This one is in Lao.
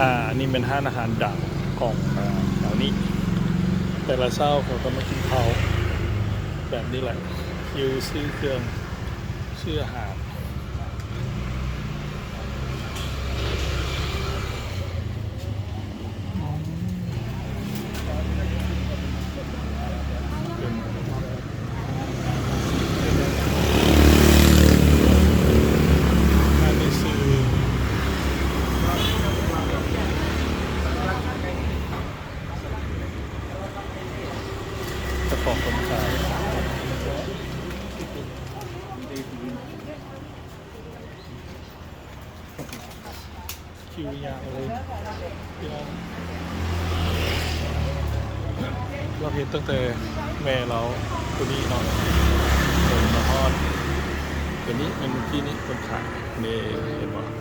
ອ່າ ອັນນີ້ແມ່ນຮ້ານອາຫານດັງຂອງ ອ່າ ແຖວນີ້. ແຕ່ລະເຊົ້າເຂົາກໍມາກິນເຂົ້າແບບນີ້ແຫຼະ ຢູ່ຊື້ເຄື່ອງ ຊື້ອາຫານ. ເຈົ້າຂອງຄົນຂາຍ ຄິວຍາວເລີຍ ລາວເຮັດຕັ້ງແຕ່ແມ່ລາວຜູ້ນີ້ເນາະ ຈົນມາຮອດຕົວນີ້. ແມ່ນເມື່ອກີ້ນີ້ຄົນຂາຍເດ້ ເຫັນບໍ່?